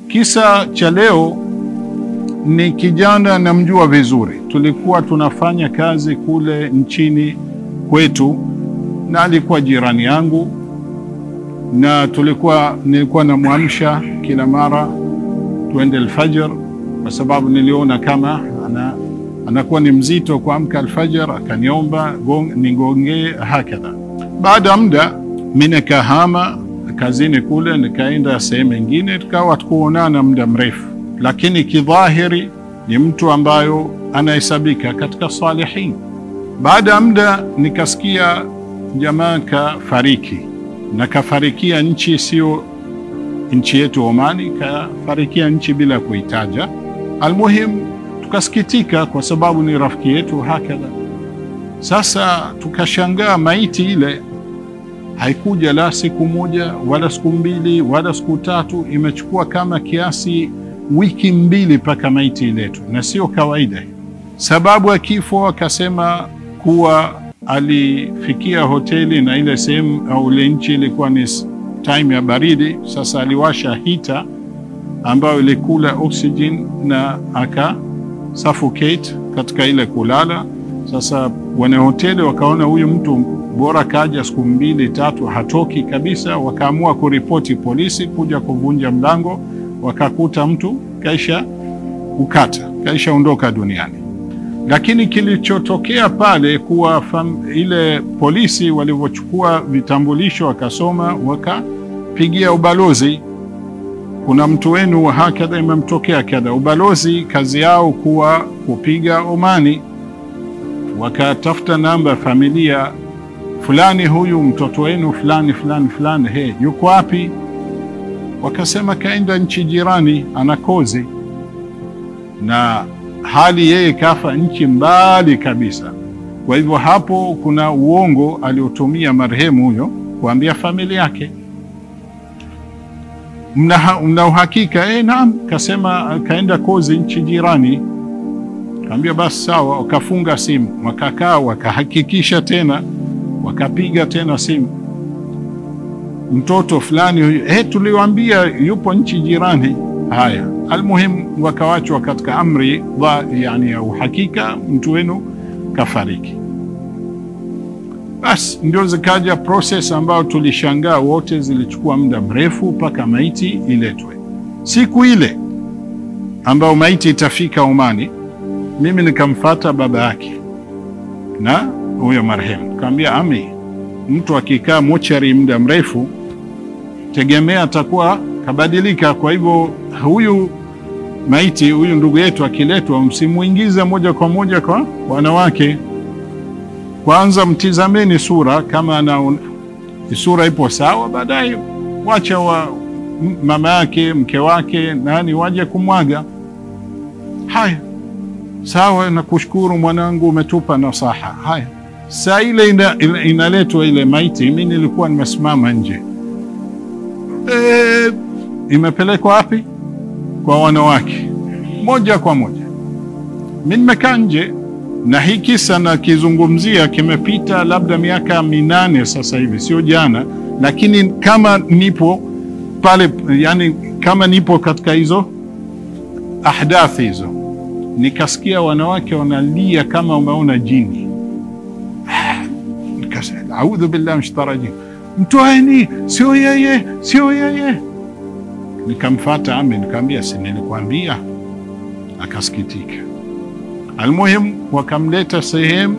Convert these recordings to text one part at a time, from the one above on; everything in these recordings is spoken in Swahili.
Kisa cha leo ni kijana namjua vizuri. Tulikuwa tunafanya kazi kule nchini kwetu, na alikuwa jirani yangu, na nilikuwa namwamsha kila mara tuende alfajr, kwa sababu niliona kama anakuwa ni mzito kuamka alfajr, akaniomba nigongee hakadha. Baada ya muda mimi nikahama kazini kule, nikaenda sehemu nyingine, tukawa tukuonana muda mrefu, lakini kidhahiri ni mtu ambayo anahesabika katika salihin. Baada ya muda nikasikia jamaa kafariki, na kafarikia nchi sio nchi yetu Omani, kafarikia nchi bila kuitaja. Almuhim tukasikitika kwa sababu ni rafiki yetu hakadha. Sasa tukashangaa maiti ile haikuja la siku moja wala siku mbili wala siku tatu, imechukua kama kiasi wiki mbili mpaka maiti iletwe, na sio kawaida. Sababu ya kifo akasema kuwa alifikia hoteli na ile sehemu au ile nchi ilikuwa ni time ya baridi. Sasa aliwasha hita ambayo ilikula oxygen na aka suffocate katika ile kulala. Sasa wana hoteli wakaona huyu mtu bora kaja siku mbili tatu hatoki kabisa, wakaamua kuripoti polisi kuja kuvunja mlango, wakakuta mtu kaisha ukata, kaisha ondoka duniani. Lakini kilichotokea pale kuwa ile polisi walivyochukua vitambulisho wakasoma, wakapigia ubalozi, kuna mtu wenu hakadha imemtokea kadha. Ubalozi kazi yao kuwa kupiga Omani, wakatafuta namba familia fulani, huyu mtoto wenu fulani fulani fulani, he yuko wapi? Wakasema kaenda nchi jirani anakozi, na hali yeye kafa nchi mbali kabisa. Kwa hivyo hapo kuna uongo aliotumia marehemu huyo kuambia familia yake. Mna uhakika? Naam, kasema kaenda kozi nchi jirani. Kaambia basi sawa, wakafunga simu, wakakaa wakahakikisha tena, wakapiga tena simu, mtoto fulani huyu, tuliwaambia yupo nchi jirani. Haya, almuhim wakawachwa katika amri yani ya uhakika, mtu wenu kafariki. Bas ndio zikaja process ambayo tulishangaa wote, zilichukua muda mrefu mpaka maiti iletwe. Siku ile ambayo maiti itafika Omani, mimi nikamfuata baba yake na huyo marehemu, nikamwambia ami, mtu akikaa mochari muda mrefu tegemea atakuwa kabadilika. Kwa hivyo huyu maiti, huyu ndugu yetu akiletwa, msimuingize moja kwa moja kwa wanawake. Kwanza mtizameni sura, kama ana sura ipo sawa, baadaye wacha wa mama yake, mke wake, nani waje kumwaga. Haya, sawa, nakushukuru mwanangu, umetupa nasaha. Haya, saa ile inaletwa ile maiti, mimi nilikuwa nimesimama nje. Imepelekwa wapi? Kwa wanawake moja kwa moja. Mimi nimekaa nje, na hii kisa nakizungumzia kimepita labda miaka 8 sasa hivi, sio jana, lakini kama nipo pale, yani kama nipo katika hizo ahdathi hizo, nikasikia wanawake wanalia kama umeona jini. Nikasema a'udhu billahi minash shaitani rajim, mtoeni, sio yeye, sio yeye. Nikamfuata ami, nikamwambia si nilikwambia? Akasikitika. Almuhim wakamleta sehemu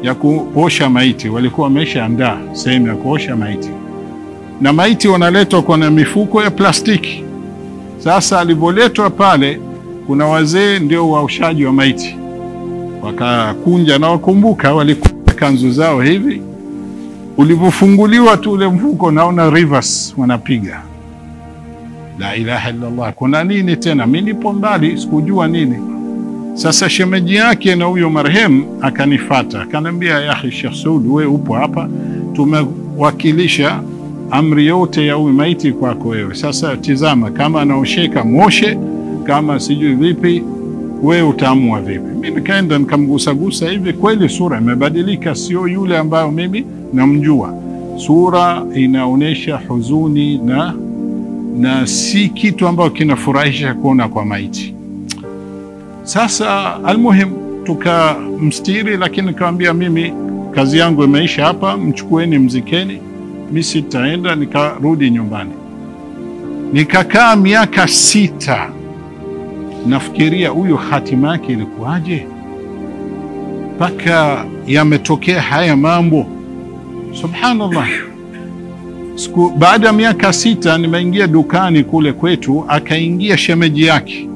ya kuosha maiti, walikuwa wameshaandaa sehemu ya kuosha maiti, na maiti wanaletwa kwa na mifuko ya plastiki. Sasa alipoletwa pale, kuna wazee ndio waoshaji wa maiti, wakakunja, na wakumbuka walikuwa kanzu zao hivi, ulipofunguliwa tu ule mfuko naona reverse wanapiga la ilaha illa Allah, kuna nini tena? Mimi nipo mbali sikujua nini. Sasa shemeji yake na huyo marehemu akanifuata, akaniambia ya akhi Sheikh Saud, wewe upo hapa, tumewakilisha amri yote ya huyu maiti kwako wewe. Sasa tizama, kama anaosheka moshe, kama sijui vipi, wewe utaamua vipi? Mimi nikaenda nikamgusa gusa hivi, kweli sura imebadilika, sio yule ambayo mimi namjua. Sura inaonesha huzuni na si kitu ambacho kinafurahisha kuona kwa maiti. Sasa almuhim tukamstiri, lakini nikamwambia mimi kazi yangu imeisha hapa, mchukueni mzikeni, mimi sitaenda. Nikarudi nyumbani, nikakaa miaka 6 nafikiria huyu hatima yake ilikuwaje mpaka yametokea haya mambo. Subhanallah. Siku baada ya miaka 6 nimeingia dukani kule kwetu, akaingia shemeji yake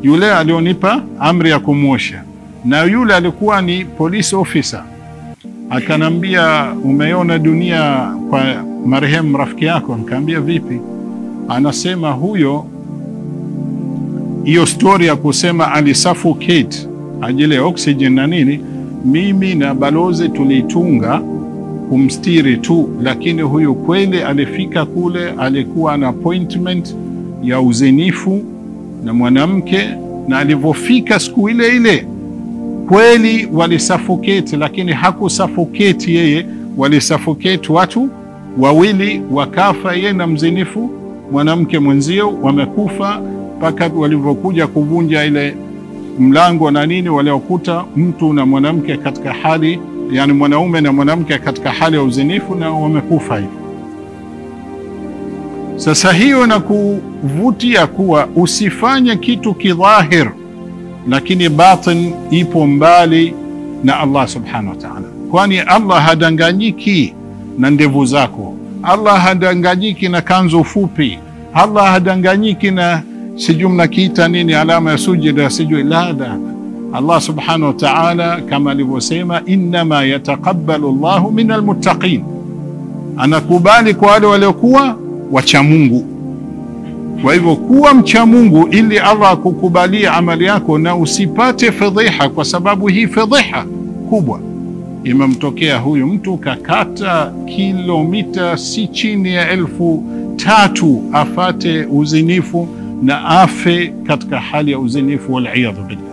yule alionipa amri ya kumwosha, na yule alikuwa ni police officer. Akanambia, umeona dunia kwa marehemu rafiki yako? Nikamwambia vipi? Anasema huyo, hiyo story ya kusema alisuffocate ajili ya oxygen na nini, mimi na balozi tulitunga kumstiri tu, lakini huyu kweli alifika kule, alikuwa na appointment ya uzinifu na mwanamke, na alivofika siku ile ile kweli walisuffocate, lakini hakusuffocate yeye, walisuffocate watu wawili wakafa, yeye na mzinifu mwanamke mwenzio wamekufa. Mpaka walivyokuja kuvunja ile mlango na nini, waliokuta mtu na mwanamke katika hali, yani mwanaume na mwanamke katika hali ya uzinifu, na wamekufa hivyo. Sasa hiyo na kuvutia kuwa usifanye kitu kidhahir, lakini batin ipo mbali na Allah subhanahu wa ta'ala. Kwani Allah hadanganyiki na ndevu zako, Allah hadanganyiki na kanzu fupi, Allah hadanganyiki na sijui mnakiita nini, alama ya sujida sijui. La, la, Allah subhanahu wa ta'ala kama alivyosema, innama yataqabbalu Allahu minal muttaqin, anakubali kwa wale waliokuwa wacha Mungu. Kwa hivyo kuwa mcha Mungu ili Allah akukubalie amali yako na usipate fedheha, kwa sababu hii fedheha kubwa imemtokea huyu mtu, kakata kilomita si chini ya 3000 afate uzinifu na afe katika hali ya uzinifu, waliyadhu billah.